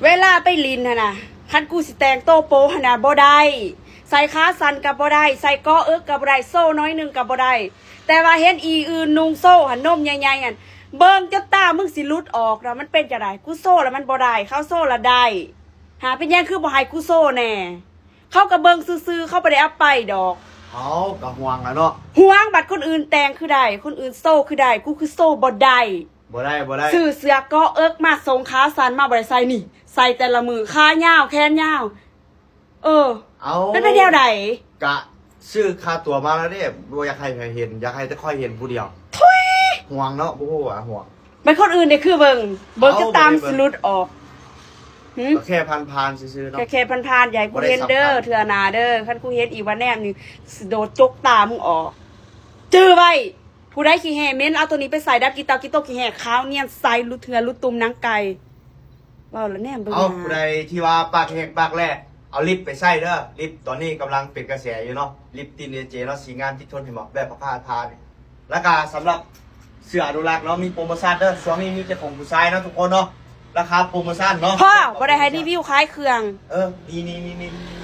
ເວລາໄປຫຼິ້ນຫັ້ນນະ ຄັນກູຊິແຕ່ງໂຕໂປຫັ້ນນະ ບໍ່ໄດ້. ໃສ່ຂາສັ້ນກໍບໍ່ໄດ້ ໃສ່ເກາະເອິກກໍບໍ່ໄດ້ ໂຊໜ້ອຍໜຶ່ງກໍບໍ່ໄດ້. ແຕ່ວ່າເຫັນອີ່ອື່ນນຸ່ງໂຊຫັ້ນ ນົມໃຫຍ່ໆຫັ້ນ ເບິ່ງຈົນຕາມຶງຊິຫຼຸດອອກນະ. ມັນເປັນຈັ່ງໃດ? ກູໂຊລະມັນບໍ່ໄດ້ ເຂົາໂຊລະໄດ້. ຫາ ເປັນຫຍັງຄືບໍ່ໃຫ້ກູໂຊແດ່? ເຂົາກໍເບິ່ງຊື່ໆ ເຂົາບໍ່ໄດ້ເອົາໄປດອກ. ເອົາ ກໍຫ່ວງລະເນາະ. ຫ່ວງ ບັດຄົນອື່ນແຕ່ງຄືໄດ້ ຄົນອື່ນໂຊຄືໄດ້ ກູຄືໂຊບໍ່ໄດ້. ບໍ່ໄດ້ ບໍ່ໄດ້. ຊື້ເສື້ອເກາະເອິກມາ ສົ່ງຂາສັ້ນມາ ບໍ່ໄດ້ໃສ່. ນີ້ ໃສ່ແຕ່ລະມື້ ຂາຍາວແຂນຍາວ. ເອີ ເອົາ ເປັນໄປແນວໃດ? ກະຊື້ຄ່າຕົວມາແລ້ວເດ້ ບໍ່ຢາກໃຫ້ໃຜເຫັນ ຢາກໃຫ້ແຕ່ຂ້ອຍເຫັນຜູ້ດຽວ. ທຸຍ ຫ່ວງເນາະ ບໍ່ຮູ້ວ່າຫ່ວງ. ບັດຄົນອື່ນນີ້ຄືເບິ່ງ ເບິ່ງ ເອົາ ຈົນຕາມັນຊິຫຼຸດອອກ. ຫື ກໍແຄ່ຜ່ານໆຊື່ໆເນາະ. ແຄ່ ແຄ່ຜ່ານໆ ຢ່າໃຫ້ກູເຫັນເດີ ບໍ່ໄດ້ສຳຄັນ. ເທື່ອໜ້າເດີ ຄັນກູເຫັນອີກວ່າແນມນີ້ ຊິໂດດຈົກຕາມຶງອອກ. ຈື່ໄວ້ ຜູ້ໃດຂີ້ແຮ່ເໝັນ ເອົາໂຕນີ້ໄປໃສ່ ດັບຂີ້ເຕົ່າຂີ້ຕົກຂີ້ແຮ່ ຂາວນຽນໃສ ຫຼຸດເຫື່ອຫຼຸດຕຸ່ມໜັງໄກ່. ເວົ້າລະແນມເບິ່ງ. ເອົາ ໜ້າ ຜູ້ໃດທີ່ວ່າປາກແຫ້ງປາກແລ້ ເອົາລິບໄປໃຊ້ເດີ. ລິບຕອນນີ້ກຳລັງເປັນກະແສຢູ່ເນາະ ລິບຕິນເອເຈເນາະ ສີງາມຕິດທົນ ເຫັນບໍ່ ແບບຜ້າທານີ້. ແລ້ວກະສຳລັບເສື້ອອະນຸລັກເນາະ ມີໂປຣໂມຊັນເດີ ຊ່ວງນີ້ມີແຕ່ຂອງຜູ້ຊາຍເນາະທຸກຄົນເນາະ. ລາຄາໂປຣໂມຊັນເນາະ ພໍ່ ບໍ່ໄດ້ໃຫ້ຣີວິວຂາຍເຄື່ອງ. ເອີ ນີ້ໆໆ